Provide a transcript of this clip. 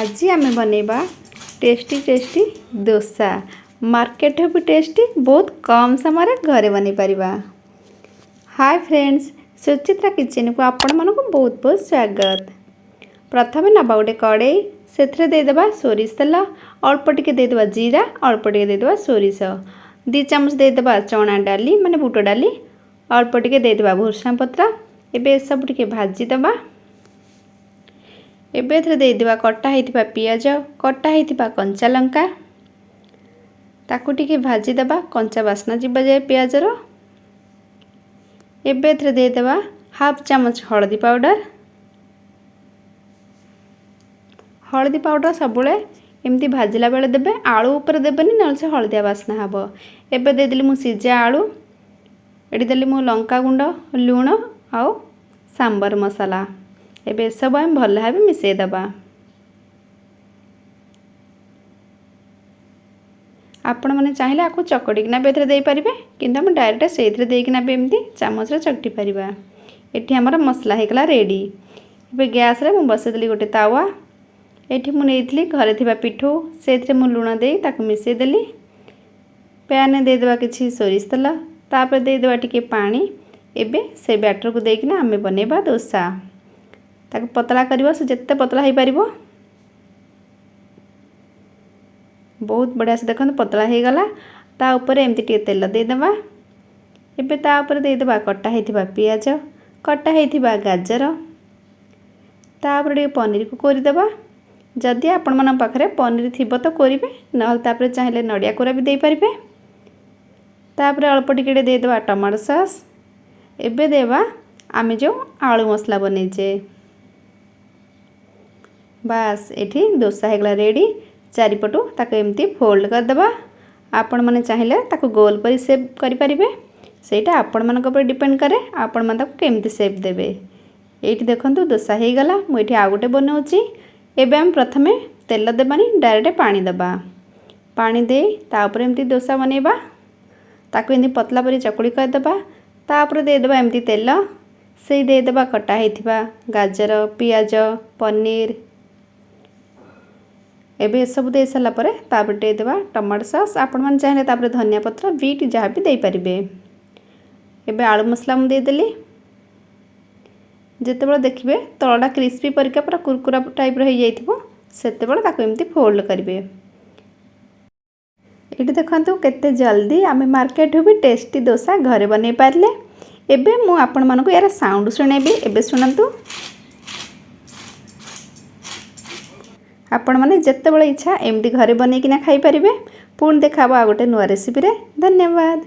ଆଜି ଆମେ ବନେଇବା ଟେଷ୍ଟି ଟେଷ୍ଟି ଦୋସା। ମାର୍କେଟଠୁ ବି ଟେଷ୍ଟି, ବହୁତ କମ୍ ସମୟରେ ଘରେ ବନେଇ ପାରିବା। ହାଏ ଫ୍ରେଣ୍ଡସ୍, ସୁଚିତ୍ରା କିଚେନକୁ ଆପଣମାନଙ୍କୁ ବହୁତ ବହୁତ ସ୍ୱାଗତ। ପ୍ରଥମେ ନେବା ଗୋଟେ କଡ଼େଇ, ସେଥିରେ ଦେଇଦେବା ସୋରିଷ ତେଲ, ଅଳ୍ପ ଟିକେ ଦେଇଦେବା ଜିରା, ଅଳ୍ପ ଟିକେ ଦେଇଦେବା ସୋରିଷ, 2 ଚାମଚ ଦେଇଦେବା ଚଣା ଡାଲି ମାନେ ବୁଟ ଡାଲି, ଅଳ୍ପ ଟିକେ ଦେଇଦେବା ଭୃଷଙ୍ଗ ପତ୍ର। ଏବେ ଏସବୁ ଟିକେ ଭାଜିଦେବା। ଏବେ ଏଥିରେ ଦେଇଦେବା କଟା ହେଇଥିବା ପିଆଜ, କଟା ହେଇଥିବା କଞ୍ଚା ଲଙ୍କା, ତାକୁ ଟିକେ ଭାଜିଦେବା କଞ୍ଚା ବାସ୍ନା ଯିବା ଯାଏ ପିଆଜର। ଏବେ ଏଥିରେ ଦେଇଦେବା ହାଫ୍ ଚାମଚ ହଳଦୀ ପାଉଡ଼ର। ହଳଦୀ ପାଉଡ଼ର ସବୁବେଳେ ଏମିତି ଭାଜିଲା ବେଳେ ଦେବେ, ଆଳୁ ଉପରେ ଦେବେନି, ନହେଲେ ସେ ହଳଦିଆ ବାସ୍ନା ହେବ। ଏବେ ଦେଇଦେଲି ମୁଁ ସିଝା ଆଳୁ, ଏଠି ଦେଲି ମୁଁ ଲଙ୍କା ଗୁଣ୍ଡ, ଲୁଣ ଆଉ ସାମ୍ବର ମସଲା। ଏବେ ଏସବୁ ଆମେ ଭଲ ଭାବେ ମିଶାଇଦେବା। ଆପଣମାନେ ଚାହିଁଲେ ଆକୁ ଚକଟିକିନା ବି ଏଥିରେ ଦେଇପାରିବେ, କିନ୍ତୁ ଆମେ ଡାଇରେକ୍ଟ ସେଇଥିରେ ଦେଇକିନା ବି ଏମିତି ଚାମଚରେ ଚକଟି ପାରିବା। ଏଠି ଆମର ମସଲା ହେଇଗଲା ରେଡ଼ି। ଏବେ ଗ୍ୟାସ୍ରେ ମୁଁ ବସାଇଦେଲି ଗୋଟେ ତାୱା। ଏଠି ମୁଁ ନେଇଥିଲି ଘରେ ଥିବା ପିଠଉ, ସେଇଥିରେ ମୁଁ ଲୁଣ ଦେଇ ତାକୁ ମିଶାଇଦେଲି। ପ୍ୟାନ୍ରେ ଦେଇଦେବା କିଛି ସୋରିଷ ତେଲ, ତାପରେ ଦେଇଦେବା ଟିକେ ପାଣି। ଏବେ ସେ ବ୍ୟାଟରକୁ ଦେଇକିନା ଆମେ ବନେଇବା ଦୋସା। ତାକୁ ପତଳା କରିବ, ସେ ଯେତେ ପତଳା ହେଇପାରିବ। ବହୁତ ବଢ଼ିଆ ସେ ଦେଖନ୍ତୁ ପତଳା ହେଇଗଲା। ତା ଉପରେ ଏମିତି ଟିକେ ତେଲ ଦେଇଦେବା। ଏବେ ତା ଉପରେ ଦେଇଦେବା କଟା ହେଇଥିବା ପିଆଜ, କଟା ହେଇଥିବା ଗାଜର, ତାପରେ ଟିକେ ପନିରକୁ କୋରିଦେବା। ଯଦି ଆପଣମାନଙ୍କ ପାଖରେ ପନିର ଥିବ ତ କୋରିବେ, ନହେଲେ ତାପରେ ଚାହିଁଲେ ନଡ଼ିଆ କୋରା ବି ଦେଇପାରିବେ। ତାପରେ ଅଳ୍ପ ଟିକେ ଟିକେ ଦେଇଦେବା ଟମାଟୋ ସସ୍। ଏବେ ଦେବା ଆମେ ଯେଉଁ ଆଳୁ ମସଲା ବନେଇଛେ। ବାସ୍, ଏଠି ଦୋସା ହେଇଗଲା ରେଡ଼ି। ଚାରିପଟୁ ତାକୁ ଏମିତି ଫୋଲ୍ଡ କରିଦେବା। ଆପଣମାନେ ଚାହିଁଲେ ତାକୁ ଗୋଲ ପରି ସେପ୍ କରିପାରିବେ, ସେଇଟା ଆପଣମାନଙ୍କ ଉପରେ ଡିପେଣ୍ଡ କରେ ଆପଣମାନେ ତାକୁ କେମିତି ସେପ୍ ଦେବେ। ଏଇଠି ଦେଖନ୍ତୁ ଦୋସା ହେଇଗଲା। ମୁଁ ଏଇଠି ଆଉ ଗୋଟେ ବନାଉଛି। ଏବେ ଆମେ ପ୍ରଥମେ ତେଲ ଦେବାନି, ଡାଇରେକ୍ଟ ପାଣି ଦେବା। ପାଣି ଦେଇ ତା ଉପରେ ଏମିତି ଦୋସା ବନେଇବା। ତାକୁ ଏମିତି ପତଳା ପରି ଚକୁଳି କରିଦେବା। ତାପରେ ଦେଇଦେବା ଏମିତି ତେଲ, ସେଇ ଦେଇଦେବା କଟା ହେଇଥିବା ଗାଜର, ପିଆଜ, ପନିର। ଏବେ ଏସବୁ ଦେଇ ସାରିଲା ପରେ ତାପରେ ଦେଇଦେବା ଟମାଟୋ ସସ୍। ଆପଣମାନେ ଚାହିଁଲେ ତାପରେ ଧନିଆ ପତ୍ର, ବିଟ୍ ଯାହା ବି ଦେଇପାରିବେ। ଏବେ ଆଳୁ ମସଲା ମୁଁ ଦେଇଦେଲି। ଯେତେବେଳେ ଦେଖିବେ ତଳଟା କ୍ରିସ୍ପି ପରିକା ପୁରା କୁରକୁରା ଟାଇପ୍ର ହେଇଯାଇଥିବ, ସେତେବେଳେ ତାକୁ ଏମିତି ଫୋଲ୍ଡ କରିବେ। ଏଇଠି ଦେଖନ୍ତୁ କେତେ ଜଲ୍ଦି ଆମେ ମାର୍କେଟରୁ ବି ଟେଷ୍ଟି ଦୋସା ଘରେ ବନେଇ ପାରିଲେ। ଏବେ ମୁଁ ଆପଣମାନଙ୍କୁ ଏହାର ସାଉଣ୍ଡ ଶୁଣେଇବି, ଏବେ ଶୁଣନ୍ତୁ। ଆପଣମାନେ ଯେତେବେଳେ ଇଚ୍ଛା ଏମିତି ଘରେ ବନେଇକିନା ଖାଇପାରିବେ। ପୁଣି ଦେଖା ହେବ ଆଉ ଗୋଟେ ନୂଆ ରେସିପିରେ। ଧନ୍ୟବାଦ।